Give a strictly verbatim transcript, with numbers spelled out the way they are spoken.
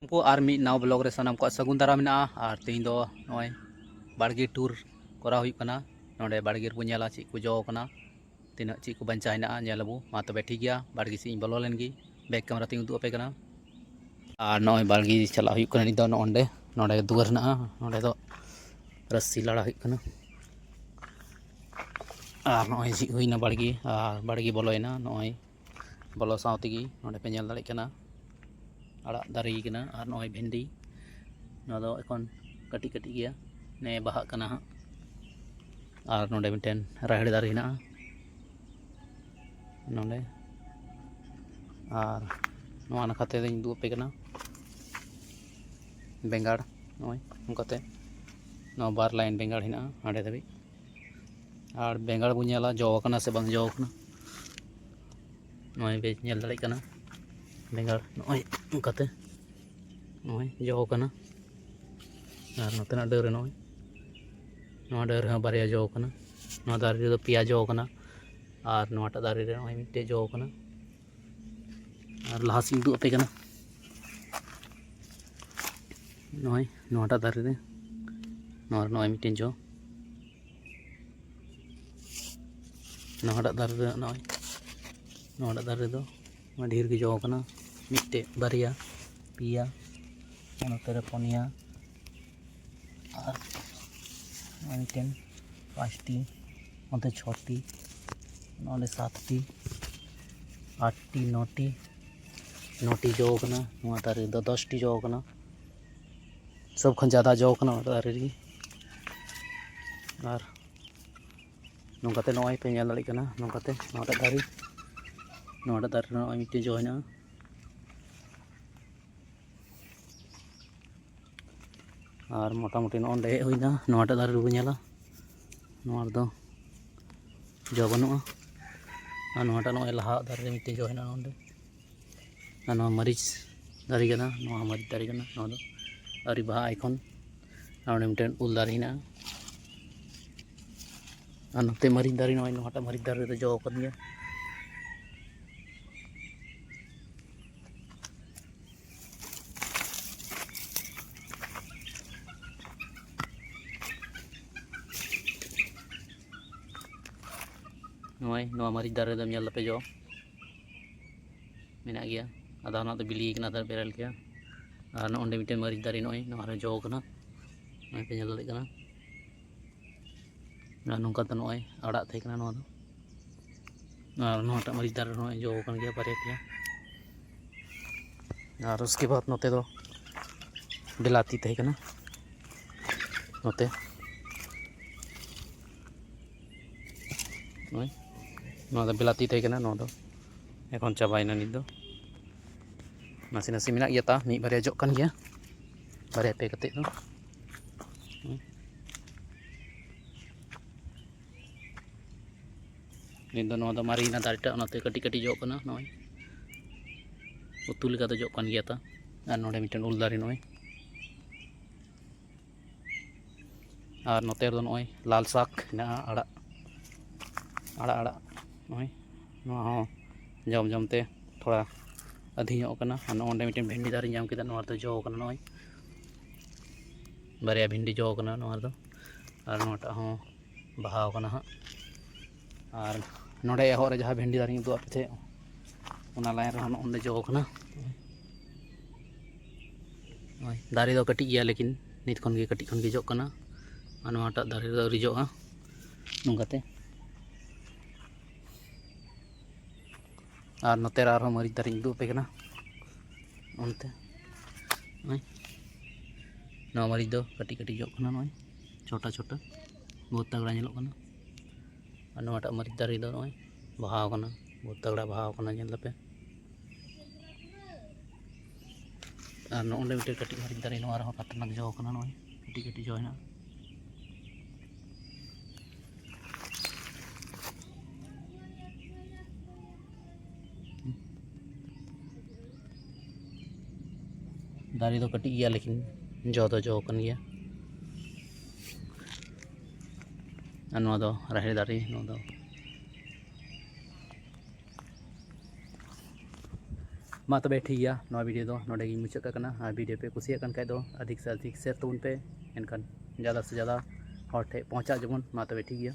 ᱩᱱᱠᱩ ᱟᱨ ᱢᱤᱫ ᱱᱟᱣᱟ ᱵᱞᱚᱜ ᱨᱮ ᱥᱟᱱᱟᱢ ᱠᱚᱣᱟᱜ ᱥᱟᱹᱜᱩᱱ ᱫᱟᱨᱟᱢ ᱢᱮᱱᱟᱜᱼᱟ᱾ ᱟᱨ ᱛᱮᱦᱮᱧ ᱫᱚ ᱱᱚᱜᱼᱚᱭ ᱵᱟᱲᱜᱮ ᱴᱩᱨ ᱠᱚᱨᱟᱣ ᱦᱩᱭᱩᱜ ᱠᱟᱱᱟ᱾ ᱱᱚᱰᱮ ᱵᱟᱲᱜᱮ ᱨᱮᱵᱚ ᱧᱮᱞᱟ ᱪᱮᱫ ᱠᱚ ᱡᱚ ᱟᱠᱟᱱᱟ, ᱛᱤᱱᱟᱹᱜ ᱪᱮᱫ ᱠᱚ ᱵᱟᱧᱪᱟᱣ ᱦᱮᱱᱟᱜᱼᱟ, ᱧᱮᱞ ᱟᱵᱚ᱾ ᱢᱟ ᱛᱚᱵᱮ ᱴᱷᱤᱠ ᱜᱮᱭᱟ, ᱵᱟᱲᱜᱮ ᱥᱮᱫ ᱤᱧ ᱵᱚᱞᱚ ᱞᱮᱱ ᱜᱮ, ᱵᱮᱠ ᱠᱮᱢᱮᱨᱟ ᱛᱤᱧ ᱩᱫᱩᱜ ᱟᱯᱮ ᱠᱟᱱᱟ᱾ ᱟᱨ ᱱᱚᱜᱼᱚᱭ ᱵᱟᱲᱜᱮ ᱪᱟᱞᱟᱜ ᱦᱩᱭᱩᱜ ᱠᱟᱱᱟ ᱱᱤᱛ ᱫᱚ᱾ ᱱᱚᱜᱼᱚ ᱱᱚᱸᱰᱮ, ᱱᱚᱸᱰᱮ ᱫᱩᱣᱟᱹᱨ ᱦᱮᱱᱟᱜᱼᱟ, ᱱᱚᱸᱰᱮ ᱫᱚ ᱨᱟᱹᱥᱥᱤ ᱞᱟᱲᱟ ᱦᱩᱭᱩᱜ ᱠᱟᱱᱟ᱾ ᱟᱨ ᱱᱚᱜᱼᱚᱭ ᱡᱷᱤᱡ ᱦᱩᱭᱱᱟ ᱵᱟᱲᱜᱮ, ᱟᱨ ᱵᱟᱲᱜᱮ ᱵᱚᱞᱚᱭᱮᱱᱟ᱾ ᱱᱚᱜᱼᱚᱭ ᱵᱚᱞᱚ ᱥᱟᱶ ᱛᱮᱜᱮ ᱱᱚᱸᱰᱮ ᱯᱮ ᱧᱮᱞ ᱫᱟᱲᱮᱭᱟᱜ ᱠᱟᱱᱟ, ᱟᱲᱟᱜ ᱫᱟᱨᱮ ᱠᱟᱱᱟ᱾ ᱟᱨ ᱱᱚᱜᱼᱚᱭ ᱵᱷᱮᱱᱰᱤ, ᱱᱚᱣᱟ ᱫᱚ ᱮᱠᱷᱚᱱ ᱠᱟᱹᱴᱤᱡ ᱠᱟᱹᱴᱤᱡ ᱜᱮᱭᱟ, ᱱᱮ ᱵᱟᱦᱟᱜ ᱠᱟᱱᱟ ᱦᱟᱸᱜ᱾ ᱟᱨ ᱱᱚᱸᱰᱮ ᱢᱤᱫᱴᱮᱱ ᱨᱟᱦᱮᱲ ᱫᱟᱨᱮ ᱦᱮᱱᱟᱜᱼᱟ, ᱱᱚᱸᱰᱮ᱾ ᱟᱨ ᱱᱚᱣᱟ ᱱᱟᱠᱷᱟ ᱛᱮᱫᱚᱧ ᱩᱫᱩᱜ ᱟᱯᱮ ᱠᱟᱱᱟ ᱵᱮᱸᱜᱟᱲ, ᱱᱚᱜᱼᱚᱭ ᱱᱚᱝᱠᱟᱛᱮ ᱱᱚᱣᱟ ᱵᱟᱨ ᱞᱟᱭᱤᱱ ᱵᱮᱸᱜᱟᱲ ᱦᱮᱱᱟᱜᱼᱟ ᱦᱟᱸᱰᱮ ᱫᱷᱟᱹᱵᱤᱡ᱾ ᱟᱨ ᱵᱮᱸᱜᱟᱲ ᱵᱚᱱ ᱧᱮᱞᱟ ᱡᱚ ᱟᱠᱟᱱᱟ ᱥᱮ ᱵᱟᱝ ᱡᱚ ᱟᱠᱟᱱᱟ᱾ ᱱᱚᱜᱼᱚᱭ ᱯᱮ ᱧᱮᱞ ᱫᱟᱲᱮᱭᱟᱜ ᱠᱟᱱᱟ ᱵᱮᱸᱜᱟᱲ, ᱱᱚᱜᱼᱚᱭ ᱱᱚᱝᱠᱟᱛᱮ, ᱱᱚᱜᱼᱚᱭ ᱡᱚ ᱟᱠᱟᱱᱟ᱾ ᱟᱨ ᱱᱚᱛᱮᱱᱟᱜ ᱰᱟᱹᱨ ᱨᱮ ᱱᱚᱜᱼᱚᱭ, ᱱᱚᱣᱟ ᱰᱟᱹᱨ ᱨᱮᱦᱚᱸ ᱵᱟᱨᱭᱟ ᱡᱚ ᱟᱠᱟᱱᱟ᱾ ᱱᱚᱣᱟ ᱫᱟᱨᱮ ᱨᱮᱫᱚ ᱯᱮᱭᱟ ᱡᱚ ᱟᱠᱟᱱᱟ᱾ ᱟᱨ ᱱᱚᱣᱟᱴᱟᱜ ᱫᱟᱨᱮ ᱨᱮ ᱱᱚᱜᱼᱚᱭ ᱢᱤᱫᱴᱮᱡ ᱡᱚ ᱟᱠᱟᱱᱟ᱾ ᱟᱨ ᱞᱟᱦᱟ ᱥᱮᱫ ᱤᱧ ᱩᱫᱩᱜ ᱟᱯᱮ ᱠᱟᱱᱟ᱾ ᱱᱚᱜᱼᱚᱭ ᱱᱚᱣᱟᱴᱟᱜ ᱫᱟᱨᱮ ᱨᱮ, ᱱᱚᱣᱟ ᱨᱮ ᱱᱚᱜᱼᱚᱭ ᱢᱤᱫᱴᱮᱱ ᱡᱚ᱾ ᱱᱚᱣᱟᱴᱟᱜ ᱫᱟᱨᱮ ᱨᱮ ᱱᱚᱜᱼᱚᱭ, ᱱᱚᱣᱟᱴᱟᱜ ᱫᱟᱨᱮ ᱨᱮᱫᱚ ᱰᱷᱮᱨ ᱜᱮ ᱡᱚ ᱟᱠᱟᱱᱟ᱾ ᱢᱤᱫᱴᱮᱡ, ᱵᱟᱨᱭᱟ, ᱯᱮᱭᱟ, ᱱᱚᱛᱮ ᱨᱮ ᱯᱩᱱᱭᱟ, ᱟᱨ ᱱᱚᱜᱼᱚᱭ ᱢᱤᱫᱴᱮᱱ ᱯᱟᱸᱪᱴᱤ, ᱱᱚᱛᱮ ᱪᱷᱚᱴᱤ, ᱱᱚᱰᱮ ᱥᱟᱛᱴᱤ, ᱟᱴᱴᱤ, ᱱᱚᱴᱤ, ᱱᱚᱴᱤ ᱡᱚ ᱟᱠᱟᱱᱟ᱾ ᱱᱚᱣᱟ ᱫᱟᱨᱮ ᱨᱮᱫᱚ ᱫᱚᱥᱴᱤ ᱡᱚ ᱟᱠᱟᱱᱟ᱾ ᱥᱚᱵ ᱠᱷᱚᱱ ᱡᱟᱫᱟ ᱡᱚ ᱟᱠᱟᱱᱟ ᱱᱚᱣᱟ ᱫᱟᱨᱮ ᱨᱮᱜᱮ᱾ ᱟᱨ ᱱᱚᱝᱠᱟᱛᱮ ᱱᱚᱜᱼᱚᱭ ᱯᱮ ᱧᱮᱞ ᱫᱟᱲᱮᱭᱟᱜ ᱠᱟᱱᱟ, ᱱᱚᱝᱠᱟᱛᱮ ᱱᱚᱣᱟᱴᱟᱜ ᱫᱟᱨᱮ, ᱱᱚᱣᱟᱴᱟᱜ ᱫᱟᱨᱮ ᱨᱮ ᱱᱚᱜᱼᱚᱭ ᱢᱤᱫᱴᱮᱱ ᱡᱚ ᱦᱮᱱᱟᱜᱼᱟ᱾ ᱟᱨ ᱢᱚᱴᱟᱢᱩᱴᱤ ᱱᱚᱜᱼᱚᱭ ᱱᱚᱰᱮ ᱦᱮᱡ ᱦᱩᱭᱱᱟ, ᱱᱚᱣᱟᱴᱟᱜ ᱫᱟᱨᱮ ᱨᱮᱵᱚᱱ ᱧᱮᱞᱟ, ᱱᱚᱣᱟ ᱨᱮᱫᱚ ᱡᱚ ᱵᱟᱹᱱᱩᱜᱼᱟ᱾ ᱟᱨ ᱱᱚᱣᱟᱴᱟᱜ ᱱᱚᱜᱼᱚᱭ ᱞᱟᱦᱟ ᱫᱟᱨᱮ ᱨᱮ ᱢᱤᱫᱴᱮᱱ ᱡᱚ ᱦᱮᱱᱟᱜᱼᱟ ᱱᱚᱰᱮ᱾ ᱟᱨ ᱱᱚᱣᱟ ᱢᱟᱹᱨᱤᱪ ᱫᱟᱨᱮ ᱠᱟᱱᱟ, ᱱᱚᱣᱟ ᱦᱚᱸ ᱢᱟᱹᱨᱤᱪ ᱫᱟᱨᱮ ᱠᱟᱱᱟ, ᱱᱚᱣᱟ ᱫᱚ ᱟᱹᱣᱨᱤ ᱵᱟᱦᱟᱜᱼᱟ ᱮᱠᱷᱚᱱ᱾ ᱟᱨ ᱚᱸᱰᱮ ᱢᱤᱫᱴᱮᱱ ᱩᱞ ᱫᱟᱨᱮ ᱦᱮᱱᱟᱜᱼᱟ᱾ ᱟᱨ ᱱᱚᱛᱮ ᱢᱟᱹᱨᱤᱪ ᱫᱟᱨᱮ, ᱱᱚᱜᱼᱚᱭ ᱱᱚᱣᱟᱴᱟᱜ ᱢᱟᱹᱨᱤᱪ ᱫᱟᱨᱮ ᱨᱮᱫᱚ ᱡᱚ ᱟᱠᱟᱱ ᱜᱮᱭᱟ᱾ ᱱᱚᱜᱼᱚᱭ ᱱᱚᱣᱟ ᱢᱟᱹᱨᱤᱪ ᱫᱟᱨᱮ ᱨᱮᱫᱚᱢ ᱧᱮᱞ ᱫᱟᱯᱮ ᱡᱚ ᱢᱮᱱᱟᱜ ᱜᱮᱭᱟ᱾ ᱟᱫᱷᱟ ᱱᱟᱜ ᱫᱚ ᱵᱤᱞᱤ ᱠᱟᱱᱟ, ᱟᱫᱷᱟ ᱵᱮᱨᱮᱞ ᱜᱮᱭᱟ᱾ ᱟᱨ ᱱᱚᱜᱼᱚ ᱱᱚᱸᱰᱮ ᱢᱤᱫᱴᱮᱱ ᱢᱟᱹᱨᱤᱪ ᱫᱟᱨᱮ, ᱱᱚᱜᱼᱚᱭ ᱱᱚᱣᱟ ᱨᱮ ᱡᱚ ᱠᱟᱱᱟ, ᱱᱚᱜᱼᱚᱭ ᱯᱮ ᱧᱮᱞ ᱫᱟᱲᱮᱭᱟᱜ ᱠᱟᱱᱟ᱾ ᱟᱨ ᱱᱚᱝᱠᱟ ᱫᱚ ᱱᱚᱜᱼᱚᱭ ᱟᱲᱟᱜ ᱛᱟᱦᱮᱸ ᱠᱟᱱᱟ ᱱᱚᱣᱟ ᱫᱚ᱾ ᱟᱨ ᱱᱚᱣᱟᱴᱟᱜ ᱢᱟᱹᱨᱤᱪ ᱫᱟᱨᱮ ᱨᱮᱦᱚᱸ ᱡᱚ ᱟᱠᱟᱱ ᱜᱮᱭᱟ ᱵᱟᱨᱭᱟ ᱯᱮᱭᱟ᱾ ᱟᱨ ᱩᱥᱠᱮ ᱵᱟᱫ ᱱᱚᱛᱮ ᱫᱚ ᱵᱤᱞᱟᱹᱛᱤ ᱛᱟᱦᱮᱸ ᱠᱟᱱᱟ, ᱱᱚᱛᱮ ᱱᱚᱜᱼᱚᱭ ᱱᱚᱣᱟ ᱫᱚ ᱵᱤᱞᱟᱹᱛᱤ ᱛᱟᱦᱮᱸ ᱠᱟᱱᱟ, ᱱᱚᱣᱟ ᱫᱚ ᱮᱠᱷᱚᱱ ᱪᱟᱵᱟᱭᱮᱱᱟ᱾ ᱱᱤᱛ ᱫᱚ ᱱᱟᱥᱮ ᱱᱟᱥᱮ ᱢᱮᱱᱟᱜ ᱜᱮᱭᱟ, ᱛᱟ ᱢᱤᱫ ᱵᱟᱨᱭᱟ ᱡᱚᱜ ᱠᱟᱱ ᱜᱮᱭᱟ, ᱵᱟᱨᱭᱟ ᱯᱮ ᱠᱟᱛᱮᱫ ᱫᱚ᱾ ᱱᱤᱛ ᱫᱚ ᱱᱚᱣᱟ ᱫᱚ ᱢᱟᱨᱮᱭᱮᱱᱟ ᱫᱟᱨᱮᱴᱟᱜ, ᱚᱱᱟᱛᱮ ᱠᱟᱹᱴᱤᱡ ᱠᱟᱹᱴᱤᱡ ᱡᱚᱜ ᱠᱟᱱᱟ᱾ ᱱᱚᱜᱼᱚᱭ ᱩᱛᱩ ᱞᱮᱠᱟ ᱫᱚ ᱡᱚᱜ ᱠᱟᱱ ᱜᱮᱭᱟ ᱛᱟ᱾ ᱟᱨ ᱱᱚᱰᱮ ᱢᱤᱫᱴᱮᱱ ᱩᱞ ᱫᱟᱨᱮ ᱱᱚᱜᱼᱚᱭ᱾ ᱟᱨ ᱱᱚᱛᱮ ᱨᱮᱫᱚ ᱱᱚᱜᱼᱚᱭ ᱞᱟᱞ ᱥᱟᱠ ᱦᱮᱱᱟᱜᱼᱟ, ᱟᱲᱟᱜ, ᱟᱲᱟᱜ, ᱟᱲᱟᱜ᱾ ᱱᱚᱜᱼᱚᱭ ᱱᱚᱣᱟ ᱦᱚᱸ ᱡᱚᱢ ᱡᱚᱢ ᱛᱮ ᱛᱷᱚᱲᱟ ᱟᱹᱫᱷᱤ ᱧᱚᱜ ᱠᱟᱱᱟ᱾ ᱟᱨ ᱱᱚᱜᱼᱚ ᱱᱚᱰᱮ ᱢᱤᱫᱴᱮᱱ ᱵᱷᱮᱱᱰᱤ ᱫᱟᱨᱮᱧ ᱧᱟᱢ ᱠᱮᱫᱟ, ᱱᱚᱣᱟ ᱨᱮᱫᱚ ᱡᱚ ᱠᱟᱱᱟ, ᱱᱚᱜᱼᱚᱭ ᱵᱟᱨᱭᱟ ᱵᱷᱮᱱᱰᱤ ᱡᱚ ᱠᱟᱱᱟ ᱱᱚᱣᱟ ᱨᱮᱫᱚ᱾ ᱟᱨ ᱱᱚᱣᱟᱴᱟᱜ ᱦᱚᱸ ᱵᱟᱦᱟᱣ ᱠᱟᱱᱟ ᱦᱟᱸᱜ᱾ ᱟᱨ ᱱᱚᱰᱮ ᱮᱦᱚᱵ ᱨᱮ ᱡᱟᱦᱟᱸ ᱵᱷᱮᱱᱰᱤ ᱫᱟᱨᱮᱧ ᱩᱫᱩᱜ ᱟᱯᱮ ᱛᱟᱦᱮᱸᱫ, ᱚᱱᱟ ᱞᱟᱭᱤᱱ ᱨᱮᱦᱚᱸ ᱱᱚᱜᱼᱚ ᱱᱚᱰᱮ ᱡᱚ ᱠᱟᱱᱟ᱾ ᱱᱚᱜᱼᱚᱭ ᱫᱟᱨᱮ ᱫᱚ ᱠᱟᱹᱴᱤᱡ ᱜᱮᱭᱟ, ᱞᱮᱠᱤᱱ ᱱᱤᱛ ᱠᱷᱚᱱ ᱜᱮ ᱠᱟᱹᱴᱤᱡ ᱠᱷᱚᱱ ᱜᱮ ᱡᱚᱜ ᱠᱟᱱᱟ᱾ ᱟᱨ ᱱᱚᱣᱟᱴᱟᱜ ᱫᱟᱨᱮ ᱨᱮᱫᱚ ᱟᱹᱣᱨᱤ ᱡᱚᱜᱼᱟ, ᱱᱚᱝᱠᱟᱛᱮ᱾ ᱟᱨ ᱱᱚᱛᱮ ᱨᱮ ᱟᱨᱦᱚᱸ ᱢᱟᱹᱨᱤᱪ ᱫᱟᱨᱮᱧ ᱩᱫᱩᱜ ᱟᱯᱮ ᱠᱟᱱᱟ᱾ ᱚᱱᱛᱮ ᱱᱚᱜᱼᱚᱭ ᱱᱚᱣᱟ ᱢᱟᱹᱨᱤᱪ ᱫᱚ ᱠᱟᱹᱴᱤᱡ ᱠᱟᱹᱴᱤᱡ ᱡᱚᱜ ᱠᱟᱱᱟ, ᱱᱚᱜᱼᱚᱭ ᱪᱷᱳᱴᱟ ᱪᱷᱳᱴᱟ, ᱵᱚᱦᱩᱛ ᱛᱟᱜᱲᱟ ᱧᱮᱞᱚᱜ ᱠᱟᱱᱟ᱾ ᱟᱨ ᱱᱚᱣᱟᱴᱟᱜ ᱢᱟᱹᱨᱤᱪ ᱫᱟᱨᱮ ᱫᱚ ᱱᱚᱜᱼᱚᱭ ᱵᱟᱦᱟᱣ ᱠᱟᱱᱟ, ᱵᱚᱦᱩᱛ ᱛᱟᱜᱲᱟ ᱵᱟᱦᱟᱣ ᱠᱟᱱᱟ, ᱧᱮᱞ ᱫᱟᱯᱮ᱾ ᱟᱨ ᱱᱚᱜᱼᱚ ᱱᱚᱰᱮ ᱢᱤᱫᱴᱮᱱ ᱠᱟᱹᱴᱤᱡ ᱢᱟᱹᱨᱤᱪ ᱫᱟᱨᱮ, ᱱᱚᱣᱟ ᱨᱮᱦᱚᱸ ᱠᱷᱟᱛᱟᱨᱱᱟᱠ ᱡᱚ ᱠᱟᱱᱟ, ᱱᱚᱜᱼᱚᱭ ᱠᱟᱹᱴᱤᱡ ᱠᱟᱹᱴᱤᱡ ᱡᱚ ᱦᱮᱱᱟᱜᱼᱟ᱾ ᱫᱟᱨᱮ ᱫᱚ ᱠᱟᱹᱴᱤᱡ ᱜᱮᱭᱟ, ᱞᱮᱠᱤᱱ ᱡᱚ ᱫᱚ ᱡᱚ ᱠᱟᱱ ᱜᱮᱭᱟ᱾ ᱟᱨ ᱱᱚᱣᱟ ᱫᱚ ᱨᱟᱦᱮᱲ ᱫᱟᱨᱮ, ᱱᱚᱣᱟ ᱫᱚ᱾ ᱢᱟ ᱛᱚᱵᱮ ᱴᱷᱤᱠ ᱜᱮᱭᱟ, ᱱᱚᱣᱟ ᱵᱷᱤᱰᱤᱭᱳ ᱫᱚ ᱱᱚᱰᱮ ᱜᱤᱧ ᱢᱩᱪᱟᱹᱫ ᱠᱟᱜ ᱠᱟᱱᱟ᱾ ᱟᱨ ᱵᱷᱤᱰᱤᱭᱳ ᱯᱮ ᱠᱩᱥᱤᱭᱟᱜ ᱠᱟᱱ ᱠᱷᱟᱡ ᱫᱚ ᱟᱫᱷᱤᱠ ᱥᱮ ᱟᱫᱷᱤᱠ ᱥᱮᱭᱟᱨ ᱛᱟᱵᱚᱱ ᱯᱮ, ᱮᱱᱠᱷᱟᱱ ᱡᱟᱫᱟ ᱥᱮ ᱡᱟᱫᱟ ᱦᱚᱲ ᱴᱷᱮᱡ ᱯᱚᱦᱚᱸᱪᱟᱜ ᱡᱮᱢᱚᱱ᱾ ᱢᱟ ᱛᱚᱵᱮ ᱴᱷᱤᱠ ᱜᱮᱭᱟ᱾